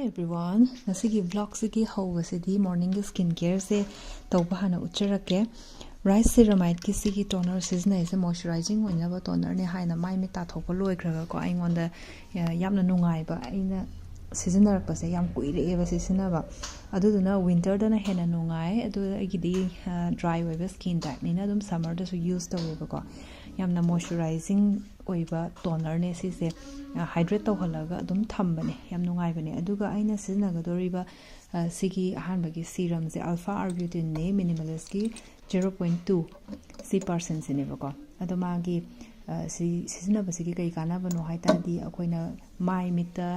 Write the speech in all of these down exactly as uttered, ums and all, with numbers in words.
Everyone, ꯉꯁꯤꯒꯤ ꯕ꯭ꯂꯣꯒꯁꯤꯒꯤ ꯍꯧꯕꯁꯤꯗꯤ ꯃꯣꯔꯅꯤꯡꯒꯤ skin ꯀꯦꯌꯔꯁꯦ ꯇꯧꯕ ꯍꯥꯟꯅ ꯎꯠꯆꯔꯛꯀꯦ꯫ ꯔꯥꯏꯁ ꯁꯦꯔꯥꯃꯥꯏꯠꯀꯤ ꯁꯤꯒꯤ ꯇꯣꯅꯔ ꯁꯤꯖꯤꯟꯅꯩꯁꯦ ꯃꯣꯏꯆꯔꯥꯏꯖꯤꯡ ꯑꯣꯏꯅꯕ ꯇꯣꯅꯔꯅꯦ ꯍꯥꯏꯅ ꯃꯥꯏ ꯃꯤꯠ ꯇꯥꯊꯣꯛꯄ ꯂꯣꯏꯈ꯭ꯔꯒꯀꯣ ꯑꯩꯉꯣꯟꯗ ꯌꯥꯝꯅ ꯅꯨꯡꯉꯥꯏꯕ, ꯑꯩꯅ ꯁꯤꯖꯤꯟꯅꯔꯛꯄꯁꯦ ꯌꯥꯝ ꯀꯨꯏꯔꯛꯑꯦꯕ ꯁꯤꯖꯤꯟꯅꯕ꯫ ꯑꯗꯨꯗꯨꯅ ꯋꯤꯟꯇꯔꯗꯅ ꯍꯦꯟꯅ ꯅꯨꯡꯉꯥꯏ꯫ ꯑꯗꯨ ꯑꯩꯒꯤꯗꯤ ꯗ꯭ꯔꯥꯏ ꯑꯣꯏꯕ ꯁ꯭ꯀꯤꯟ ꯇꯥꯏꯞꯅꯤꯅ ꯑꯗꯨꯝ ꯁꯝꯃꯔꯗꯁꯨ ꯌꯨꯁ ꯇꯧꯋꯦꯕꯀꯣ꯫ ꯌꯥꯝꯅ ꯃꯣꯏꯆꯔꯥꯏꯖꯤꯡ ꯑꯣꯏꯕ ꯇꯣꯅꯔꯅꯦ ꯁꯤꯁꯦ꯫ ꯍꯥꯏꯗ꯭ꯔꯦꯠ ꯇꯧꯍꯜꯂꯒ ꯑꯗꯨꯝ ꯊꯝꯕꯅꯦ꯫ ꯌꯥꯝ ꯅꯨꯡꯉꯥꯏꯕꯅꯦ꯫ ꯑꯗꯨꯒ ꯑꯩꯅ ꯁꯤꯖꯤꯟꯅꯒꯗꯧꯔꯤꯕ ꯁꯤꯒꯤ ꯑꯍꯥꯟꯕꯒꯤ ꯁꯤꯔꯝꯁꯦ ꯑꯜꯐꯥ ꯑꯥꯔꯕ꯭ꯌꯨꯇꯤꯟꯅꯦ, ꯃꯤꯅꯤꯃꯦꯂꯤꯁꯀꯤ ꯖꯦꯔꯣ ꯄꯣꯏꯟ ꯇꯨ ꯁꯤ ꯄꯥꯔꯁꯦꯟꯁꯤꯅꯦꯕꯀꯣ꯫ ꯑꯗꯣ ꯃꯥꯒꯤ ꯁꯤ ꯁꯤꯖꯤꯟꯅꯕꯁꯤꯒꯤ ꯀꯩ ꯀꯥꯟꯅꯕꯅꯣ ꯍꯥꯏ ꯇꯥꯔꯗꯤ, ꯑꯩꯈꯣꯏꯅ ꯃꯥꯏ ꯃꯤꯠꯇ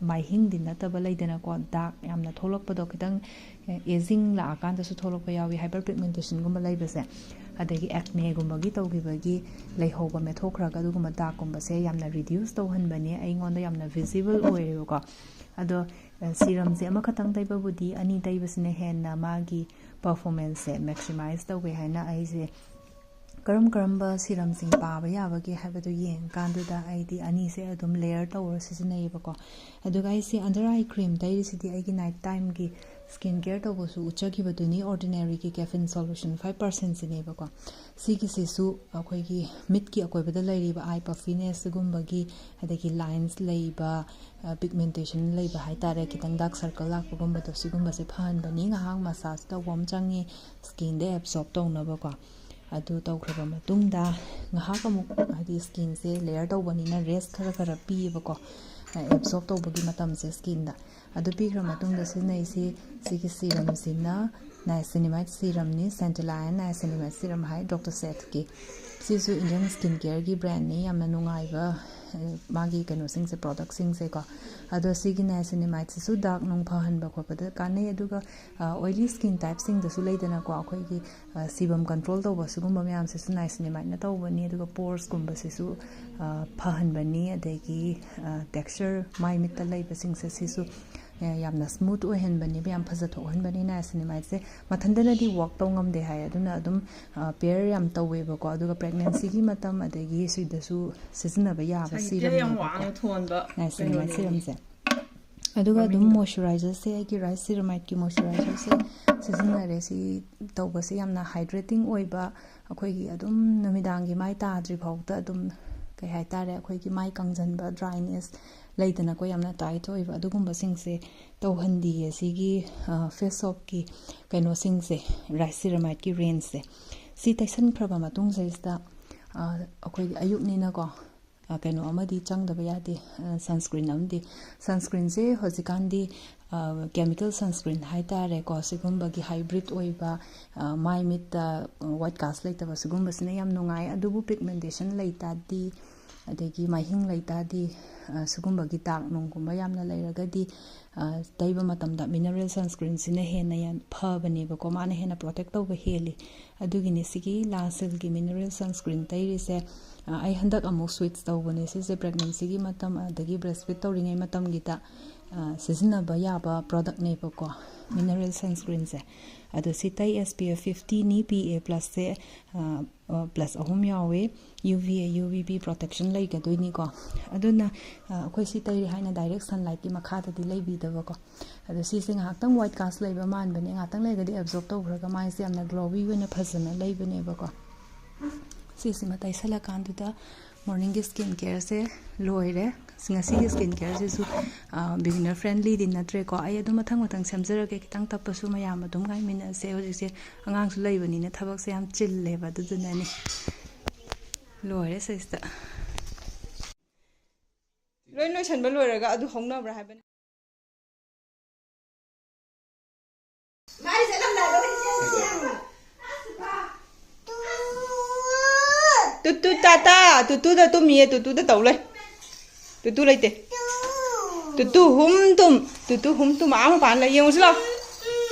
ꯃꯥꯏꯍꯤꯡꯗꯤ ꯅꯠꯇꯕ ꯂꯩꯗꯅꯀꯣ, ꯗꯥꯛ ꯌꯥꯝꯅ ꯊꯣꯛꯂꯛꯄꯗꯣ, ꯈꯤꯇꯪ ꯑꯦꯖꯤꯡ ꯂꯥꯛꯑꯀꯥꯟꯗꯁꯨ ꯊꯣꯛꯂꯛꯄ ꯌꯥꯎꯏ, ꯍꯥꯏꯄꯔ ꯄꯤꯒꯃꯦꯟꯇꯦꯁꯟꯒꯨꯝꯕ ꯂꯩꯕꯁꯦ꯫ ꯑꯗꯒꯤ ꯑꯦꯛꯅꯦꯒꯨꯝꯕꯒꯤ ꯇꯧꯈꯤꯕꯒꯤ ꯂꯩꯍꯧꯕ ꯃꯦꯠꯊꯣꯛꯈ꯭ꯔꯒ ꯑꯗꯨꯒꯨꯝꯕ ꯗꯥꯛꯀꯨꯝꯕꯁꯦ ꯌꯥꯝꯅ ꯔꯤꯗ꯭ꯌꯨꯁ ꯇꯧꯍꯟꯕꯅꯦ, ꯑꯩꯉꯣꯟꯗ ꯌꯥꯝꯅ ꯚꯤꯖꯤꯕꯜ ꯑꯣꯏꯌꯦꯕꯀꯣ꯫ ꯑꯗꯣ ꯁꯤꯔꯝꯁꯦ ꯑꯃꯈꯛꯇꯪ ꯇꯩꯕꯕꯨꯗꯤ ꯑꯅꯤ ꯇꯩꯕꯁꯤꯅ ꯍꯦꯟꯅ ꯃꯥꯒꯤ ꯄꯔꯐꯣꯔꯃꯦꯟꯁꯁꯦ ꯃꯦꯛꯁꯤꯃꯥꯏꯁ ꯇꯧꯋꯦ ꯍꯥꯏꯅ ꯑꯩꯁꯦ ꯀꯔꯝ ꯀꯔꯝꯕ ꯁꯤꯔꯝꯁꯤꯡ ꯄꯥꯕ ꯌꯥꯕꯒꯦ ꯍꯥꯏꯕꯗꯨ ꯌꯦꯡꯉꯀꯥꯟꯗꯨꯗ ꯑꯩꯗꯤ ꯑꯅꯤꯁꯦ ꯑꯗꯨꯝ ꯂꯦꯌꯔ ꯇꯧꯔ ꯁꯤꯖꯤꯟꯅꯩꯌꯦꯕꯀꯣ꯫ ꯑꯗꯨꯒ ꯑꯩꯁꯦ ꯑꯟꯗꯔ ꯑꯥꯏ ꯀ꯭ꯔꯤꯝ ꯇꯩꯔꯤꯁꯤꯗꯤ ꯑꯩꯒꯤ ꯅꯥꯏꯠ ꯇꯥꯏꯝꯒꯤ ꯁ꯭ꯀꯤꯟ ꯀꯦꯌꯔ ꯇꯧꯕꯁꯨ ꯎꯠꯆꯈꯤꯕꯗꯨꯅꯤ, ꯑꯣꯔꯗꯤꯅꯔꯤꯒꯤ ꯀꯦꯐꯤꯟ ꯁꯣꯂꯨꯁꯟ ꯐꯥꯏꯚ ꯄꯥꯔꯁꯦꯟꯁꯤꯅꯦꯕꯀꯣ꯫ ꯁꯤꯒꯤꯁꯤꯁꯨ ꯑꯩꯈꯣꯏꯒꯤ ꯃꯤꯠꯀꯤ ꯑꯀꯣꯏꯕꯗ ꯂꯩꯔꯤꯕ ꯑꯥꯏ ꯄꯐꯤꯅꯦꯁ ꯁꯤꯒꯨꯝꯕꯒꯤ, ꯑꯗꯒꯤ ꯂꯥꯏꯟꯁ ꯂꯩꯕ, ꯄꯤꯒꯃꯦꯟꯇꯦꯁꯟ ꯂꯩꯕ ꯍꯥꯏ ꯇꯥꯔꯦ, ꯈꯤꯇꯪ ꯗꯥꯛ ꯁꯔꯀꯜ ꯂꯥꯛꯄꯒꯨꯝꯕꯗꯣ, ꯁꯤꯒꯨꯝꯕꯁꯦ ꯐꯍꯟꯕꯅꯤ꯫ ꯉꯥꯏꯍꯥꯛ ꯃꯁꯥꯖ ꯇꯧꯕ ꯑꯃ ꯆꯪꯉꯤ ꯁ꯭ꯀꯤꯟꯗ ꯑꯦꯕꯖꯣꯔꯞ ꯇꯧꯅꯕꯀꯣ꯫ ꯑꯗꯨ ꯇꯧꯈ꯭ꯔꯕ ꯃꯇꯨꯡꯗ ꯉꯥꯏꯍꯥꯛ ꯑꯃꯨꯛ, ꯍꯥꯏꯗꯤ ꯁ꯭ꯀꯤꯟꯁꯦ ꯂꯦꯌꯔ ꯇꯧꯕꯅꯤꯅ ꯔꯦꯁ ꯈꯔ ꯈꯔ ꯄꯤꯌꯦꯕꯀꯣ, ꯑꯦꯕꯖꯣꯔꯞ ꯇꯧꯕꯒꯤ ꯃꯇꯝꯁꯦ ꯁ꯭ꯀꯤꯟꯗ꯫ ꯑꯗꯨ ꯄꯤꯈ꯭ꯔ ꯃꯇꯨꯡꯗ ꯁꯤꯖꯤꯟꯅꯩꯁꯤ, ꯁꯤꯒꯤ ꯁꯤꯔꯝꯁꯤꯅ ꯅꯥꯏꯁꯤꯅꯤꯃꯥꯏꯠ ꯁꯤꯔꯝꯅꯤ, ꯁꯦꯟꯇꯦꯂꯥꯏꯟ ꯅꯥꯏꯁꯤꯅꯤꯃꯥꯏꯠ ꯁꯤꯔꯝ ꯍꯥꯏ, ꯗꯣꯛꯇꯔ ꯁꯦꯠꯀꯤ꯫ ꯁꯤꯁꯨ ꯏꯟꯗꯤꯌꯟ ꯁ꯭ꯀꯤꯟ ꯀꯦꯌꯔꯒꯤ ꯕ꯭ꯔꯥꯟꯅꯤ, ꯌꯥꯝꯅ ꯅꯨꯡꯉꯥꯏꯕ, ꯑ, ꯃꯥꯒꯤ ꯀꯩꯅꯣꯁꯤꯡꯁꯦ, ꯄ꯭ꯔꯣꯗꯛꯁꯤꯡꯁꯦꯀꯣ꯫ ꯑꯗꯣ ꯁꯤꯒꯤ ꯅꯥꯏꯁꯤꯅꯤꯃꯥꯏꯠꯁꯤꯁꯨ ꯗꯥꯛ ꯅꯨꯡ ꯐꯍꯟꯕ ꯈꯣꯠꯄꯗ ꯀꯥꯟꯅꯩ꯫ ꯑꯗꯨꯒ, ꯑ, ꯑꯣꯏꯂꯤ ꯁ꯭ꯀꯤꯟ ꯇꯥꯏꯞꯁꯤꯡꯗꯁꯨ ꯂꯩꯗꯅꯀꯣ, ꯑꯩꯈꯣꯏꯒꯤ, ꯑ, ꯁꯤꯕꯝ ꯀꯟꯇ꯭ꯔꯣꯜ ꯇꯧꯕ, ꯁꯤꯒꯨꯝꯕ ꯃꯌꯥꯝꯁꯤꯁꯨ ꯅꯥꯏꯁꯤꯅꯤꯃꯥꯏꯠꯅ ꯇꯧꯕꯅꯤ꯫ ꯑꯗꯨꯒ ꯄꯣꯔꯁꯀꯨꯝꯕꯁꯤꯁꯨ, ꯑ, ꯐꯍꯟꯕꯅꯤ꯫ ꯑꯗꯒꯤ, ꯑ, ꯇꯦꯛꯁꯆꯔ ꯃꯥꯏ ꯃꯤꯠꯇ ꯂꯩꯕꯁꯤꯡꯁꯦ ꯁꯤꯁꯨ, ꯑ, ꯌꯥꯝꯅ ꯁ꯭ꯃꯨꯠ ꯑꯣꯏꯍꯟꯕꯅꯦꯕ, ꯌꯥꯝ ꯐꯖꯊꯣꯛꯍꯟꯕꯅꯤ ꯅꯥꯏꯁꯤꯅꯤꯃꯥꯏꯠꯁꯦ꯫ ꯃꯊꯟꯇꯅꯗꯤ ꯋꯥꯛ ꯇꯧ ꯉꯝꯗꯦ ꯍꯥꯏ, ꯑꯗꯨꯅ ꯑꯗꯨꯝ, ꯑ, ꯄꯦꯌꯔ ꯌꯥꯝ ꯇꯧꯋꯦꯕꯀꯣ꯫ ꯑꯗꯨꯒ ꯄ꯭ꯔꯦꯒꯅꯦꯟꯁꯤꯒꯤ ꯃꯇꯝ, ꯑꯗꯒꯤ ꯁꯤꯗꯁꯨ ꯁꯤꯖꯤꯟꯅꯕ ꯌꯥꯕ ꯁꯤꯔꯝꯅꯦꯕꯀꯣ, ꯅꯥꯏꯁꯤꯅꯤꯃꯥꯏꯠ ꯁꯤꯔꯝꯁꯦ꯫ ꯑꯗꯨꯒ ꯑꯗꯨꯝ ꯃꯣꯏꯁꯆꯔꯥꯏꯖꯔꯁꯦ, ꯑꯩꯒꯤ ꯔꯥꯏꯁ ꯁꯤꯔꯃꯥꯏꯠꯀꯤ ꯃꯣꯏꯁꯆꯔꯥꯏꯖꯔꯁꯦ ꯁꯤꯖꯤꯟꯅꯔꯦ꯫ ꯁꯤ ꯇꯧꯕꯁꯦ ꯌꯥꯝꯅ ꯍꯥꯏꯗ꯭ꯔꯦꯇꯤꯡ ꯑꯣꯏꯕ, ꯑꯩꯈꯣꯏꯒꯤ ꯑꯗꯨꯝ ꯅꯨꯃꯤꯗꯥꯡꯒꯤ ꯃꯥꯏ ꯇꯥꯗ꯭ꯔꯤ ꯐꯥꯎꯗ ꯑꯗꯨꯝ, ꯀꯩ ꯍꯥꯏꯇꯥꯔꯦ, ꯑꯩꯈꯣꯏꯒꯤ ꯃꯥꯏ ꯀꯪꯁꯤꯟꯕ, ꯗ꯭ꯔꯥꯏꯅꯦꯁ ꯂꯩꯗꯅꯀꯣ, ꯌꯥꯝꯅ ꯇꯥꯏꯠ ꯑꯣꯏꯕ, ꯑꯗꯨꯒꯨꯝꯕꯁꯤꯡꯁꯦ ꯇꯧꯍꯟꯗꯤꯌꯦ ꯁꯤꯒꯤ ꯐꯦꯁ ꯁꯣꯞꯀꯤ ꯀꯩꯅꯣꯁꯤꯡꯁꯦ, ꯔꯥꯏꯁ ꯁꯤꯔꯃꯥꯏꯠꯀꯤ ꯔꯦꯟꯖꯁꯦ꯫ ꯁꯤ ꯇꯩꯁꯟꯈ꯭ꯔꯕ ꯃꯇꯨꯡꯁꯤꯗꯩꯁꯤꯗ ꯑꯩꯈꯣꯏꯒꯤ ꯑꯌꯨꯛꯅꯤꯅꯀꯣ, ꯀꯩꯅꯣ ꯑꯃꯗꯤ ꯆꯪꯗꯕ ꯌꯥꯗꯦ, ꯁꯟꯁꯀ꯭ꯔꯤꯟ ꯑꯃꯗꯤ꯫ ꯁꯟꯁꯀ꯭ꯔꯤꯟꯁꯦ ꯍꯧꯖꯤꯛꯀꯥꯟꯗꯤ ꯀꯦꯃꯤꯀꯦꯜ ꯁꯟꯁꯀ꯭ꯔꯤꯟ ꯍꯥꯏꯇꯥꯔꯦꯀꯣ, ꯁꯤꯒꯨꯝꯕꯒꯤ ꯍꯥꯏꯕ꯭ꯔꯤꯠ ꯑꯣꯏꯕ, ꯃꯥꯏ ꯃꯤꯠꯇ ꯋꯥꯏꯠ ꯀꯥꯁ ꯂꯩꯇꯕ, ꯁꯤꯒꯨꯝꯕꯁꯤꯅ ꯌꯥꯝ ꯅꯨꯡꯉꯥꯏ꯫ ꯑꯗꯨꯕꯨ ꯄꯤꯒꯃꯦꯟꯇꯦꯁꯟ ꯂꯩ ꯇꯥꯔꯗꯤ, ꯑꯗꯒꯤ ꯃꯥꯏꯍꯤꯡ ꯂꯩ ꯇꯥꯔꯗꯤ, ꯁꯤꯒꯨꯝꯕꯒꯤ ꯗꯥꯛ ꯅꯨꯡꯒꯨꯝꯕ ꯌꯥꯝꯅ ꯂꯩꯔꯒꯗꯤ, ꯇꯩꯕ ꯃꯇꯝꯗ ꯃꯤꯅꯔꯦꯜ ꯁꯟꯁꯀ꯭ꯔꯤꯟꯁꯤꯅ ꯍꯦꯟꯅ ꯌꯥꯝ ꯐꯕꯅꯦꯕꯀꯣ, ꯃꯥꯅ ꯍꯦꯟꯅ ꯄ꯭ꯔꯣꯇꯦꯛ ꯇꯧꯕ ꯍꯦꯜꯂꯤ꯫ ꯑꯗꯨꯒꯤꯅꯤ ꯁꯤꯒꯤ ꯂꯥꯁꯤꯜꯒꯤ ꯃꯤꯅꯔꯦꯜ ꯁꯟꯁꯀ꯭ꯔꯤꯟ ꯇꯩꯔꯤꯁꯦ꯫ ꯑꯩ ꯍꯟꯗꯛ ꯑꯃꯨꯛ ꯁ꯭ꯋꯤꯠꯆ ꯇꯧꯕꯅꯦ ꯁꯤꯁꯦ, ꯄ꯭ꯔꯦꯒꯅꯦꯟꯁꯤꯒꯤ ꯃꯇꯝ ꯑꯗꯒꯤ ꯕ꯭ꯔꯦꯁꯐꯤꯠ ꯇꯧꯔꯤꯉꯩ ꯃꯇꯝꯒꯤꯗ ꯁꯤꯖꯤꯟꯅꯕ ꯌꯥꯕ ꯄ꯭ꯔꯣꯗꯛꯅꯦꯕꯀꯣ, ꯃꯤꯅꯔꯦꯜ ꯁꯟꯁꯀ꯭ꯔꯤꯟꯁꯦ꯫ ꯑꯗꯣ ꯁꯤ ꯇꯩ, ꯑꯦꯁ ꯄꯤ ꯑꯦꯐ ꯐꯤꯐꯇꯤꯅꯤ, ꯄꯤ ꯑꯦ ꯄ꯭ꯂꯁꯁꯦ ꯄ꯭ꯂꯁ ꯑꯍꯨꯝ ꯌꯥꯎꯋꯦ, U V A, U V B protection ꯂꯩꯒꯗꯣꯏꯅꯤꯀꯣ꯫ ꯑꯗꯨꯅ ꯑꯩꯈꯣꯏ ꯁꯤ ꯇꯩꯔꯦ ꯍꯥꯏꯅ ꯗꯥꯏꯔꯦꯛ ꯁꯟꯂꯥꯏꯠꯀꯤ ꯃꯈꯥꯗꯗꯤ ꯂꯩꯕꯤꯗꯕꯀꯣ꯫ ꯑꯗꯣ ꯁꯤꯁꯦ ꯉꯥꯏꯍꯥꯛꯇꯪ ꯋꯥꯏꯠ ꯀꯥꯁ ꯂꯩꯕ ꯃꯥꯟꯕꯅꯦ, ꯉꯥꯏꯍꯥꯛꯇꯪ ꯂꯩꯔꯒꯗꯤ ꯑꯦꯕꯖꯣꯔꯞ ꯇꯧꯈ꯭ꯔꯒ ꯃꯥꯏꯁꯦ ꯌꯥꯝꯅ ꯒ꯭ꯂꯣꯋꯤ ꯑꯣꯏꯅ ꯐꯖꯅ ꯂꯩꯕꯅꯦꯕꯀꯣ꯫ ꯁꯤꯁꯤꯃ ꯇꯩꯁꯜꯂꯀꯥꯟꯗꯨꯗ ꯃꯣꯔꯅꯤꯡꯒꯤ ꯁ꯭ꯀꯤꯟ ꯀꯦꯌꯔꯁꯦ ꯂꯣꯏꯔꯦ꯫ ꯉꯁꯤꯒꯤ ꯁ꯭ꯀꯤꯟ ꯀꯦꯌꯔꯁꯤꯁꯨ ꯕꯤꯒꯤꯅꯔ ꯐ꯭ꯔꯦꯟꯂꯤꯗꯤ ꯅꯠꯇ꯭ꯔꯦꯀꯣ꯫ ꯑꯩ ꯑꯗꯨꯝ ꯃꯊꯪ ꯃꯊꯪ ꯁꯦꯝꯖꯔꯒꯦ, ꯈꯤꯇꯪ ꯇꯞꯄꯁꯨ ꯃꯌꯥꯝ ꯑꯗꯨꯝ ꯉꯥꯏꯃꯤꯟꯅꯁꯦ꯫ ꯍꯧꯖꯤꯛꯁꯦ ꯑꯉꯥꯡꯁꯨ ꯂꯩꯕꯅꯤꯅ ꯊꯕꯛꯁꯦ ꯌꯥꯝ ꯆꯤꯜꯂꯦꯕ, ꯑꯗꯨꯗꯨꯅꯅꯦ꯫ ꯂꯣꯏꯔꯦ ꯁꯤꯁꯤꯗ꯫ ꯂꯣꯏ ꯂꯣꯏꯁꯟꯕ ꯂꯣꯏꯔꯒ ꯑꯗꯨ ꯍꯧꯅꯕ꯭ꯔꯥ ꯍꯥꯏꯕꯅꯤ꯫ ꯇꯨꯇꯨ ꯇꯥꯇꯥ, ꯇꯨꯇꯨꯗ ꯇꯨꯝꯃꯤꯌꯦ, ꯇꯨꯇꯨꯗ ꯇꯧ ꯂꯩ꯫ ꯇꯨꯇꯨ ꯂꯩꯇꯦ꯫ ꯇꯨꯇꯨ ꯍꯨꯝ ꯇꯨꯝ, ꯇꯨꯇꯨ ꯍꯨꯝ ꯇꯨꯝ ꯑꯥ ꯃꯄꯥꯟ ꯂꯩ꯫ ꯌꯦꯡꯉꯨꯁꯤ ꯂꯥꯎ꯫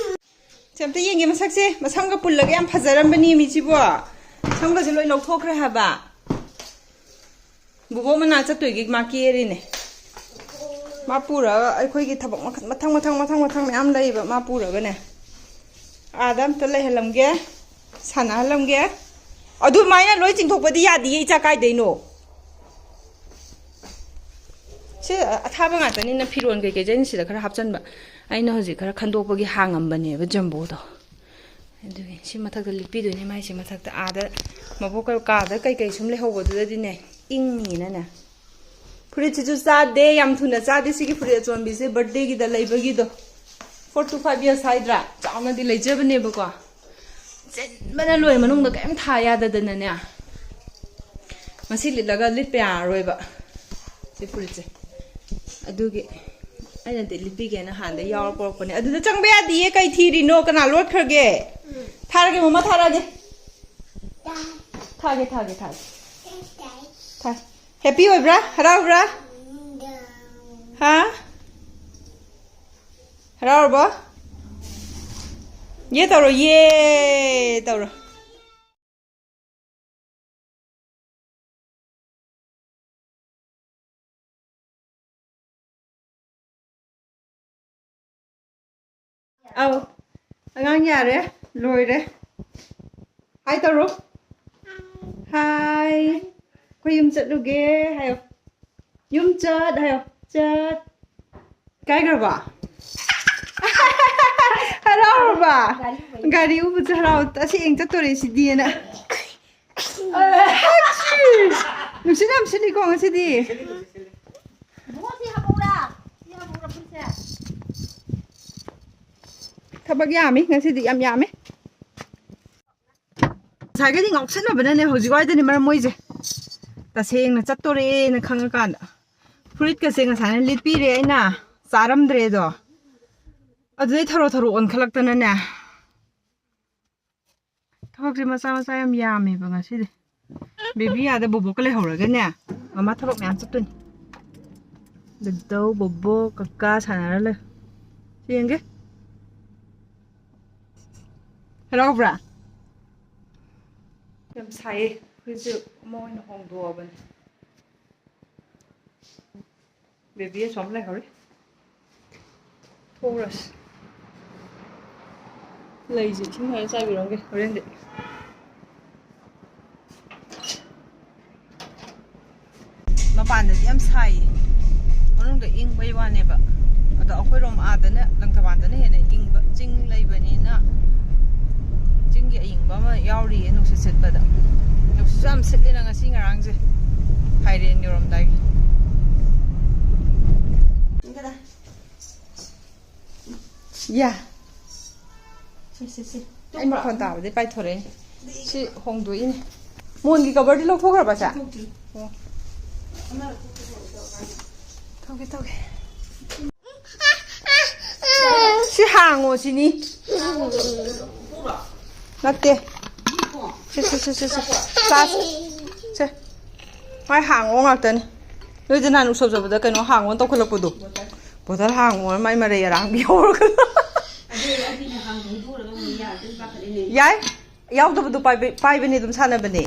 ꯁꯤ ꯑꯝꯇ ꯌꯦꯡꯒꯦ ꯃꯁꯛꯁꯦ꯫ ꯃꯁꯝꯒ ꯄꯨꯜꯂꯒ ꯌꯥꯝ ꯐꯖꯔꯝꯕꯅꯤ ꯃꯤꯁꯤꯕꯣ꯫ ꯁꯝꯒꯁꯦ ꯂꯣꯏ ꯂꯧꯊꯣꯛꯈ꯭ꯔꯦ ꯍꯥꯏꯕ꯫ ꯕꯨꯕꯣꯛ ꯃꯅꯥꯛ ꯆꯠꯇꯣꯏꯒꯤ ꯃꯥ ꯀꯦꯔꯤꯅꯦ꯫ ꯃꯥ ꯄꯨꯔꯒ ꯑꯩꯈꯣꯏꯒꯤ ꯊꯕꯛ ꯃꯈꯜ ꯃꯊꯪ ꯃꯊꯪ ꯃꯊꯪ ꯃꯊꯪ ꯃꯌꯥꯝ ꯂꯩꯌꯦꯕ꯫ ꯃꯥ ꯄꯨꯔꯒꯅꯦ ꯑꯥꯗ ꯑꯝꯇ ꯂꯩꯍꯜꯂꯝꯒꯦ, ꯁꯥꯟꯅꯍꯜꯂꯝꯒꯦ꯫ ꯑꯗꯨꯃꯥꯏꯅ ꯂꯣꯏ ꯆꯤꯡꯊꯣꯛꯄꯗꯤ ꯌꯥꯗꯤꯌꯦ ꯏꯆꯥ, ꯀꯥꯏꯗꯩꯅꯣ? ꯑꯊꯥꯕ ꯉꯥꯛꯇꯅꯤꯅ ꯐꯤꯔꯣꯜ ꯀꯩꯀꯩꯁꯦ ꯑꯩꯅ ꯁꯤꯗ ꯈꯔ ꯍꯥꯞꯆꯤꯟꯕ꯫ ꯑꯩꯅ ꯍꯧꯖꯤꯛ ꯈꯔ ꯈꯟꯗꯣꯛꯄꯒꯤ ꯍꯥꯡꯉꯝꯕꯅꯦꯕ ꯖꯝꯕꯣꯗꯣ꯫ ꯑꯗꯨꯒꯤ ꯁꯤ ꯃꯊꯛꯇ ꯂꯤꯠꯄꯤꯗꯣꯏꯅꯦ ꯃꯥꯏꯁꯤ ꯃꯊꯛꯇ꯫ ꯑꯥꯗ ꯃꯕꯣꯛ ꯀꯥꯗ ꯀꯩꯀꯩ ꯁꯨꯝ ꯂꯩꯍꯧꯕꯗꯨꯗꯗꯤꯅꯦ, ꯏꯪꯅꯤꯅꯅꯦ꯫ ꯐꯨꯔꯤꯠꯁꯤꯁꯨ ꯆꯥꯗꯦ, ꯌꯥꯝ ꯊꯨꯅ ꯆꯥꯗꯦ꯫ ꯁꯤꯒꯤ ꯐꯨꯔꯤꯠ ꯑꯆꯣꯟꯕꯤꯁꯦ birthdayꯒꯤꯗ ꯂꯩꯕꯒꯤꯗꯣ, four to five years ꯍꯥꯏꯗ꯭ꯔꯥ, ꯆꯥꯎꯅꯗꯤ ꯂꯩꯖꯕꯅꯦꯕꯀꯣ꯫ ꯆꯤꯟꯕꯅ ꯂꯣꯏꯔꯦ, ꯃꯅꯨꯡꯗ ꯀꯔꯤꯝ ꯊꯥ ꯌꯥꯗꯗꯅꯅꯦ꯫ ꯉꯁꯤ ꯂꯤꯠꯂꯒ ꯂꯤꯠꯄ ꯌꯥꯔꯔꯣꯏꯕ ꯁꯤ ꯐꯨꯔꯤꯠꯁꯦ꯫ ꯑꯗꯨꯒꯤ ꯑꯩꯅꯗꯤ ꯂꯤꯠꯄꯤꯒꯦꯅ ꯍꯥꯟꯅꯗꯩ ꯌꯥꯎꯔ ꯄꯣꯔꯛꯄꯅꯦ꯫ ꯑꯗꯨꯗ ꯆꯪꯕ ꯌꯥꯗꯤꯌꯦ꯫ ꯀꯩ ꯊꯤꯔꯤꯅꯣ? ꯀꯅꯥ ꯂꯣꯠꯈ꯭ꯔꯒꯦ? ꯊꯥꯔꯒꯦ, ꯃꯃꯥ ꯊꯥꯔꯛꯑꯒꯦ꯫ ꯊꯥꯒꯦ, ꯊꯥꯒꯦ, ꯊꯥꯒꯦ꯫ ꯊꯥ-, happy ꯑꯣꯏꯕ꯭ꯔꯥ? ꯍꯔꯥꯎꯕ꯭ꯔꯥ? ꯍꯥ? ꯍꯔꯥꯎꯔꯕꯣ? ꯌꯦ ꯇꯧꯔꯣ, ꯌꯦ ꯇꯧꯔꯣ꯫ ꯑꯧ, ꯑꯉꯥꯡ ꯌꯥꯔꯦ, ꯂꯣꯏꯔꯦ꯫ Hi ꯇꯧꯔꯣ꯫ Hi꯫ ꯑꯩꯈꯣꯏ ꯌꯨꯝ ꯆꯠꯂꯨꯒꯦ ꯍꯥꯏꯌꯣ꯫ ꯌꯨꯝ ꯆꯠ ꯍꯥꯏꯌꯣ꯫ ꯆꯠ꯫ ꯀꯥꯏꯈ꯭ꯔꯕ? ꯍꯔꯥꯎꯔꯕ? ꯒꯥꯔꯤ ꯎꯕꯁꯦ ꯍꯔꯥꯎ꯫ ꯑꯁꯦꯡ ꯆꯠꯇꯣꯔꯦ ꯁꯤꯗꯤꯅ꯫ ꯑꯁꯤ! ꯅꯨꯡꯁꯤꯠ ꯌꯥꯝ ꯁꯤꯠꯂꯤꯀꯣ ꯉꯁꯤꯗꯤ꯫ ꯏꯕꯨꯡꯉꯣ, ꯁꯤ ꯍꯥꯞꯄꯛꯎꯔꯥ? ꯁꯤ ꯍꯥꯞꯄꯛꯎꯔꯥ, ꯐꯨꯔꯤꯠꯁꯦ? ꯊꯕꯛ ꯌꯥꯝꯃꯤ ꯉꯁꯤꯗꯤ, ꯌꯥꯝ ꯌꯥꯝꯃꯤ꯫ ꯉꯁꯥꯏꯒꯩꯗꯤ ꯉꯥꯎꯁꯟꯅꯕꯅꯅꯦ ꯍꯧꯖꯤꯛ ꯋꯥꯏꯗꯅꯦ ꯃꯔꯝ ꯃꯣꯏꯁꯦ꯫ ꯇꯁꯦꯡꯅ ꯆꯠꯇꯣꯔꯦꯅ ꯈꯪꯉꯀꯥꯟꯗ꯫ ꯐꯨꯔꯤꯠꯀꯁꯦ ꯉꯁꯥꯏꯅ ꯂꯤꯠꯄꯤꯔꯦ ꯑꯩꯅ, ꯆꯥꯔꯝꯗ꯭ꯔꯦꯗꯣ꯫ ꯑꯗꯨꯗꯩ ꯊꯔꯣ ꯊꯔꯣ ꯑꯣꯟꯈꯠꯂꯛꯇꯅꯅꯦ꯫ ꯊꯕꯛꯁꯦ ꯃꯆꯥ ꯃꯆꯥ ꯌꯥꯝ ꯌꯥꯝꯃꯦꯕ ꯉꯁꯤꯗꯤ꯫ ꯕꯦꯕꯤ ꯑꯥꯗ ꯕꯣꯕꯣꯛꯀ ꯂꯩꯍꯧꯔꯒꯅꯦ, ꯃꯃꯥ ꯊꯕꯛ ꯃꯌꯥꯝ ꯆꯠꯇꯣꯏꯅꯤ꯫ ꯗꯗꯧ, ꯕꯣꯕꯣꯛ, ꯀꯀꯥ ꯁꯥꯟꯅꯔ ꯂꯩ꯫ ꯁꯤ ꯌꯦꯡꯒꯦ꯫ ꯍꯔꯥꯎꯕ꯭ꯔꯥ? ꯌꯥꯝ ꯁꯥꯏꯌꯦ꯫ ꯑꯩꯈꯣꯏꯁꯨ ꯑꯃ ꯑꯣꯏꯅ ꯍꯣꯡꯗꯣꯛꯑꯕꯅꯤ꯫ ꯕꯦꯕꯤ ꯑꯁꯣꯝ ꯂꯩꯍꯧꯔꯤ꯫ ꯊꯣꯛꯎꯔꯁꯤ꯫ ꯂꯩꯁꯦ ꯏꯁꯤꯡ ꯈꯔ ꯆꯥꯏꯕꯤꯔꯝꯒꯦ ꯍꯣꯔꯦꯟꯗꯤ꯫ ꯃꯄꯥꯟꯗꯗꯤ ꯌꯥꯝ ꯁꯥꯏꯌꯦ꯫ ꯋꯥꯅꯦꯕ꯫ ꯑꯗꯣ ꯑꯩꯈꯣꯏꯔꯣꯝ ꯑꯥꯗꯅ, ꯂꯪꯊꯕꯥꯜꯗꯅ ꯍꯦꯟꯅ ꯏꯪꯕ, ꯆꯤꯡ ꯂꯩꯕꯅꯤꯅ꯫ ꯆꯤꯡꯒꯤ ꯑꯏꯪꯕ ꯑꯃ ꯌꯥꯎꯔꯤꯌꯦ ꯅꯨꯡꯁꯤꯠ ꯁꯤꯠꯄꯗ꯫ ꯅꯨꯡꯁꯤꯠꯁꯨ ꯌꯥꯝ ꯁꯤꯠꯂꯤꯅ ꯉꯁꯤ ꯉꯔꯥꯡꯁꯦ, ꯐꯥꯏꯔꯦꯟ ꯌꯧꯔꯝꯗꯥꯏꯒꯤ꯫ ꯌꯥ꯫ ꯁꯤ, ꯁꯤ, ꯁꯤ꯫ ꯑꯩ ꯃꯈꯣꯟ ꯇꯥꯕꯗꯩ ꯄꯥꯏꯊꯣꯔꯛꯏꯅꯦ꯫ ꯁꯤ ꯍꯣꯡꯗꯣꯛꯏꯅꯦ꯫ ꯃꯣꯟꯒꯤ ꯀꯕꯔꯗꯤ ꯂꯧꯊꯣꯛꯈ꯭ꯔꯕ ꯁꯦ? ꯂꯧꯊꯣꯛꯇ꯭ꯔꯤ꯫ ꯑꯣ꯫ ꯑꯃ ꯂꯧꯊꯣꯛꯈ꯭ꯔꯦ, ꯂꯧꯊꯣꯛꯈ꯭ꯔꯦ꯫ ꯇꯧꯒꯦ, ꯇꯧꯒꯦ꯫ ꯁꯤ ꯍꯥꯡꯉꯣ ꯁꯤꯅꯤ꯫ ꯅꯠꯇꯦ꯫ ꯁꯤ, ꯁꯤ, ꯁꯤ, ꯁꯤ, ꯁꯤ꯫ ꯀ꯭ꯂꯥꯁ꯫ ꯁꯦ꯫ ꯃꯥꯏ ꯍꯥꯡꯉꯣ ꯉꯥꯛꯇꯅꯤ꯫ ꯅꯣꯏꯗ ꯅꯍꯥꯟ ꯎꯁꯣꯞ ꯆꯠꯄꯗ ꯀꯩꯅꯣ ꯍꯥꯡꯉꯣꯅ ꯇꯧꯈꯠꯂꯛꯄꯗꯣ꯫ ꯕꯣꯇꯜ ꯍꯥꯡꯉꯣ, ꯃꯥꯏ ꯃꯔꯩ ꯑꯔꯥꯡꯕꯤ ꯍꯧꯔꯒ꯫ ꯑꯗꯨ ꯑꯩꯗꯤꯅꯦ ꯍꯥꯡꯗꯣ ꯍꯩꯗꯣꯛꯎꯔꯒ ꯑꯃꯨꯛ ꯌꯥꯔꯛꯇ꯭ꯔꯗꯤ ꯄꯥꯈꯠꯂꯤꯅꯦ꯫ ꯌꯥꯏ꯫ ꯌꯥꯎꯗꯕꯗꯣ ꯄꯥꯏꯕ-, ꯄꯥꯏꯕꯅꯦ ꯑꯗꯨꯝ ꯁꯥꯟꯅꯕꯅꯦ꯫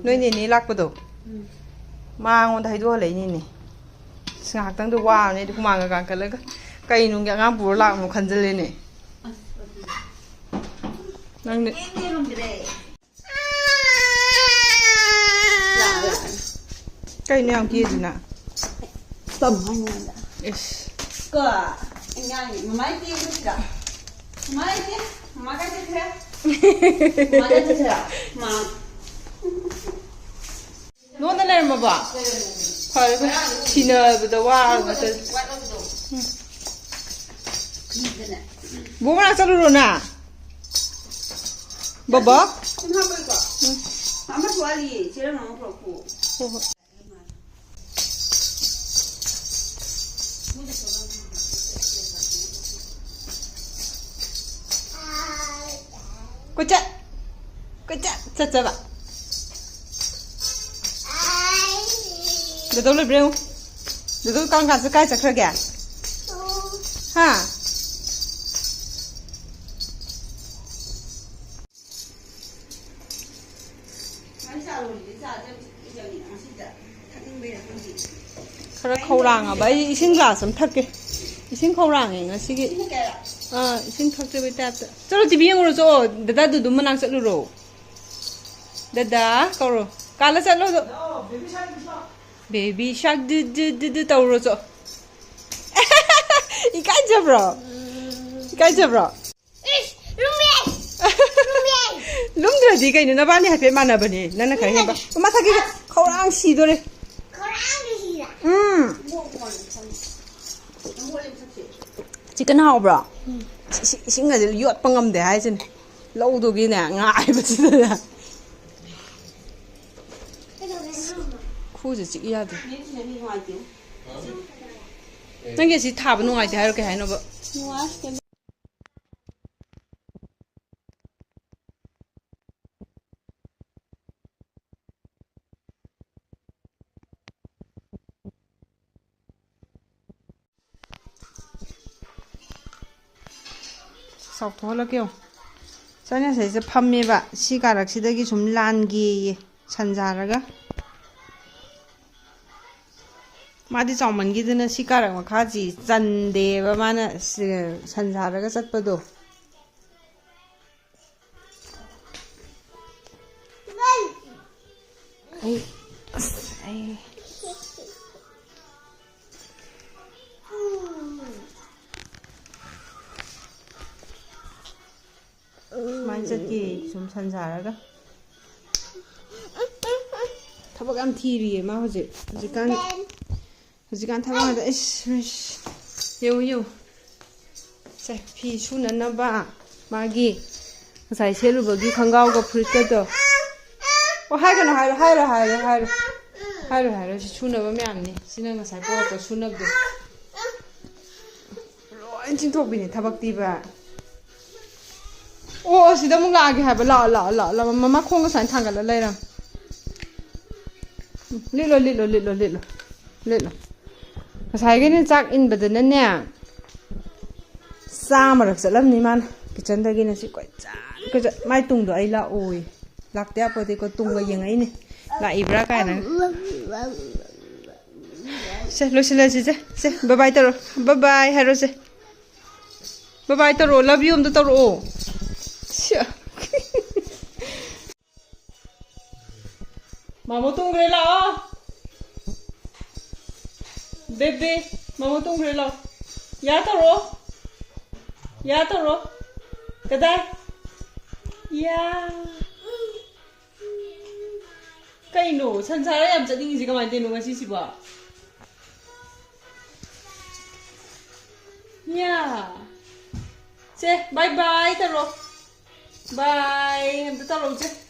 ꯅꯣꯏ ꯅꯦꯅꯦ ꯂꯥꯛꯄꯗꯣ꯫ ꯎꯝ꯫ ꯃꯉꯣꯟꯗ ꯍꯩꯗꯣꯛꯍꯜꯂꯛꯏꯅꯤꯅꯦ꯫ ꯑꯁ, ꯉꯥꯏꯍꯥꯛꯇꯪꯗ ꯋꯥꯕꯅꯦ ꯑꯩꯗꯤ ꯍꯨꯃꯥꯡꯒ ꯀꯥꯡꯈꯠꯂꯒ꯫ ꯀꯩ ꯅꯨꯡꯒꯤ ꯑꯉꯥꯡ ꯄꯨꯔ ꯂꯥꯛꯄꯅꯣ ꯈꯟꯖꯜꯂꯦꯅꯦ꯫ ꯑꯁ, ꯑꯗꯨꯅꯦ꯫ ꯅꯪꯗꯤ꯫ ꯀꯩꯝ ꯂꯩꯔꯝꯗ꯭ꯔꯦ꯫ ꯂꯥꯛꯑꯣ, ꯂꯥꯛꯑꯣ꯫ ꯀꯩꯅꯣ ꯌꯥꯝ ꯀꯦꯗꯨꯅ? ꯇꯝ ꯍꯥꯏꯅꯤꯡꯉꯥꯏꯗ꯫ ꯏꯁ꯫ ꯀꯣ, ꯑꯉꯥꯡꯅꯤ꯫ ꯃꯃꯥꯏ ꯇꯦꯡꯗꯣꯏꯁꯤꯔ? ꯃꯃꯥꯏ ꯇꯦ-, ꯃꯃꯥ ꯀꯥꯏ ꯆꯠꯈ꯭ꯔꯦ? ꯃꯃꯥ ꯀꯥꯏ ꯆꯠꯈ꯭ꯔꯦ? ꯃꯥ꯫ ꯅꯉꯣꯟꯗ ꯂꯩꯔꯝꯃꯕꯣ? ꯐꯔꯦ, ꯐꯔꯦ꯫ ꯊꯤꯅꯕꯗ ꯋꯥꯔꯕ ꯅꯠꯇ꯭ꯔꯗꯤ꯫ ꯎꯝ꯫ ꯕꯣꯛ ꯃꯅꯥꯛ ꯆꯠꯂꯨꯔꯣ ꯅꯪ? ꯕꯣꯕꯣꯛ? ꯁꯨꯝ ꯍꯥꯞꯄꯣꯏꯀꯣ? ꯎꯝ꯫ ꯑꯃꯁꯨ ꯋꯥꯠꯂꯤꯌꯦ, ꯆꯦꯔꯪ ꯑꯃ ꯄꯨꯔꯛꯈꯣ꯫ ꯍꯣꯏ, ꯍꯣꯏ꯫ ꯀꯣꯏꯆꯠ, ꯀꯣꯏꯆꯠ ꯆꯠꯆꯕ꯫ ꯗꯣꯗꯣ ꯂꯩꯕ꯭ꯔꯥ ꯌꯦꯡꯉꯨ꯫ ꯗꯣꯗꯣ ꯀꯔꯝ ꯀꯥꯟ ꯀꯥꯏ ꯆꯠꯈ꯭ꯔꯒꯦ? ꯍꯥ? ꯈꯔ ꯈꯧꯔꯥꯡꯉꯕ꯫ ꯑꯩ ꯏꯁꯤꯡ ꯒ꯭ꯂꯥꯁ ꯑꯃ ꯊꯛꯀꯦ꯫ ꯏꯁꯤꯡ ꯈꯧꯔꯥꯡꯉꯦ ꯉꯁꯤꯒꯤ꯫ ꯑꯥ, ꯏꯁꯤꯡ ꯊꯛꯇꯕꯩ ꯇꯥꯏꯞꯇ꯫ ꯆꯠꯂꯣ, ꯇꯤꯚꯤ ꯌꯦꯡꯉꯨꯔꯣ ꯆꯣ꯫ ꯗꯗꯥ ꯗꯨꯗꯨ ꯃꯅꯥꯛ ꯆꯠꯂꯨꯔꯣ꯫ ꯗꯗꯥ ꯀꯧꯔꯣ꯫ ꯀꯥꯜꯂ ꯆꯠꯂꯣ ꯑꯗꯣ꯫ ꯕꯦꯕꯤ ꯁꯥꯔꯛ ꯗꯨ ꯗꯨ ꯗꯨ ꯗꯨ ꯇꯧꯔꯨꯔꯣ ꯆꯣ꯫ ꯏꯀꯥꯏꯖꯕ꯭ꯔꯣ? ꯏꯀꯥꯏꯖꯕ꯭ꯔꯣ? ꯏꯁ, ꯂꯨꯝꯃꯦ! ꯂꯨꯝꯃꯦ! ꯂꯨꯝꯗ꯭ꯔꯗꯤ ꯀꯩꯅꯣ, ꯅꯕꯥꯅꯤ ꯍꯥꯏꯐꯦꯠ ꯃꯥꯟꯅꯕꯅꯦ, ꯅꯪꯅ ꯈꯔ ꯍꯦꯟꯕ꯫ ꯃꯊꯛꯀꯤ ꯈꯧꯔꯥꯡ ꯁꯤꯗꯣꯔꯦ꯫ ꯈꯧꯔꯥꯡꯒꯤ ꯁꯤꯔ? ꯎꯝ꯫ ꯆꯤꯛꯀꯟ ꯍꯥꯎꯕ꯭ꯔꯣ? ꯎꯝ꯫ ꯏꯁꯤꯡ ꯑꯁꯤ ꯌꯣꯠꯄ ꯉꯝꯗꯦ ꯍꯥꯏꯁꯤꯅꯦ꯫ ꯂꯧꯗꯨꯒꯤꯅꯦ ꯉꯥꯏꯕꯁꯤꯗꯅꯦ꯫ ꯈꯨꯁꯦ ꯆꯤꯛ ꯌꯥꯗꯦ꯫ ꯅꯪꯒꯤ ꯑꯁꯤ ꯊꯥꯕ ꯅꯨꯡꯉꯥꯏꯇꯦ ꯍꯥꯏꯔꯣ ꯀꯩ ꯍꯥꯏꯅꯣꯕ? ꯆꯥꯎꯊꯣꯛꯍꯜꯂꯛꯀꯦ ꯌꯦꯡꯉꯣ꯫ ꯆꯥꯅ ꯁꯤꯗ ꯐꯝꯃꯦꯕ, ꯁꯤ ꯀꯥꯔꯛꯁꯤꯗꯒꯤ ꯁꯨꯝ ꯂꯥꯟꯒꯦꯌꯦ ꯁꯟꯖꯥꯔꯒ꯫ ꯃꯥꯗꯤ ꯆꯥꯎꯃꯟꯈꯤꯗꯅ ꯁꯤ ꯀꯥꯔꯛ ꯃꯈꯥꯁꯤ ꯆꯟꯗꯦꯕ, ꯃꯥꯅ ꯁꯤ-, ꯁꯟꯖꯥꯔꯒ ꯆꯠꯄꯗꯣ꯫ ꯑꯩ, ꯑꯁ, ꯑꯩ꯫ ꯁꯨꯃꯥꯏꯅ ꯆꯠꯀꯦ, ꯁꯨꯝ ꯁꯟꯖꯥꯔꯒ꯫ ꯊꯕꯛ ꯌꯥꯝ ꯊꯤꯔꯤꯌꯦ ꯃꯥ ꯍꯧꯖꯤꯛ꯫ ꯍꯧꯖꯤꯛꯀꯥꯟ, ꯍꯧꯖꯤꯛꯀꯥꯟ ꯊꯕꯛ ꯉꯥꯛꯇ꯫ ꯏꯁ, ꯏꯁ꯫ ꯌꯦꯡꯉꯨ, ꯌꯦꯡꯉꯨ꯫ ꯁꯦ, ꯐꯤ ꯁꯨꯅꯅꯕ ꯃꯥꯒꯤ ꯉꯁꯥꯏ ꯁꯦꯠꯂꯨꯕꯒꯤ ꯈꯣꯡꯒ꯭ꯔꯥꯎꯒ ꯐꯨꯔꯤꯠꯀꯗꯣ꯫ ꯑꯣ, ꯍꯥꯏꯒꯅꯨ, ꯍꯥꯏꯔꯣ, ꯍꯥꯏꯔꯣ, ꯍꯥꯏꯔꯣ, ꯍꯥꯏꯔꯣ꯫ ꯍꯥꯏꯔꯣ, ꯍꯥꯏꯔꯣ, ꯁꯤ ꯁꯨꯅꯕ ꯃꯌꯥꯝꯅꯤ꯫ ꯁꯤꯅ ꯉꯁꯥꯏ ꯄꯨꯔꯛꯄ ꯁꯨꯅꯕꯗꯣ꯫ ꯂꯣꯏ ꯆꯤꯡꯊꯣꯛꯄꯤꯅꯦ ꯊꯕꯛꯇꯤꯕ꯫ ꯑꯣ, ꯑꯣ, ꯁꯤꯗ ꯑꯃꯨꯛ ꯂꯥꯛꯑꯒꯦ ꯍꯥꯏꯕ꯫ ꯂꯥꯛꯑꯣ, ꯂꯥꯛꯑꯣ, ꯂꯥꯛꯑꯣ, ꯂꯥꯛꯑꯣ꯫ ꯃꯃꯥ ꯈꯣꯡꯒ ꯁꯨꯃꯥꯏꯅ ꯊꯥꯡꯒꯠꯂ ꯂꯩꯔꯝꯃꯦ꯫ ꯂꯤꯠꯂꯣ, ꯂꯤꯠꯂꯣ, ꯂꯤꯠꯂꯣ, ꯂꯤꯠꯂꯣ, ꯂꯤꯠꯂꯣ꯫ ꯉꯁꯥꯏꯒꯤꯅꯦ ꯆꯥꯛ ꯏꯟꯕꯗꯅꯅꯦ, ꯆꯥꯝꯃꯔꯛ ꯆꯠꯂꯝꯅꯤ ꯃꯥꯅ꯫ ꯀꯤꯠꯆꯟꯗꯒꯤꯅ ꯁꯤ ꯀꯣꯏꯆꯠ ꯀꯣꯏꯆꯠ꯫ ꯃꯥꯏ ꯇꯨꯡꯗꯣ ꯑꯩ ꯂꯥꯛꯑꯣꯌꯦ꯫ ꯂꯥꯛꯇ ꯌꯥꯄꯣꯠꯇꯦꯀꯣ, ꯇꯨꯡꯒ ꯌꯦꯡꯉꯛꯏꯅꯦ꯫ ꯂꯥꯛꯏꯕ꯭ꯔꯥ ꯀꯥꯏꯅ꯫ ꯁꯦ, ꯂꯣꯏꯁꯤꯜꯂꯁꯤ ꯁꯦ꯫ ꯁꯦ, bye bye ꯇꯧꯔꯣ꯫ Bye bye ꯍꯥꯏꯔꯣ ꯁꯦ꯫ Bye bye ꯇꯧꯔꯛꯑꯣ, love you ꯑꯝꯇ ꯇꯧꯔꯛꯑꯣ꯫ ꯁ꯭ꯌꯥ꯫ ꯃꯥꯃꯣ ꯇꯨꯝꯈ꯭ꯔꯦ, ꯂꯥꯛꯑꯣ꯫ ꯕꯦꯕꯤ, ꯃꯥꯃꯣ ꯇꯨꯝꯈ꯭ꯔꯦ, ꯂꯥꯛꯑꯣ꯫ ꯌꯥ ꯇꯧꯔꯣ꯫ ꯌꯥ ꯇꯧꯔꯣ꯫ ꯀꯗꯥꯏ? ꯌꯥ꯫ ꯀꯩꯅꯣ, ꯁꯟꯁꯥꯔ ꯌꯥꯝ ꯆꯠꯅꯤꯡꯉꯤꯁꯦ ꯀꯃꯥꯏꯅ ꯇꯧꯔꯤꯅꯣ ꯉꯁꯤꯁꯤꯕꯣ? ꯌꯥ꯫ ꯁꯦ, bye bye ꯇꯧꯔꯣ꯫ Bye ꯑꯝꯇ ꯇꯧꯔꯛꯎꯁꯦ꯫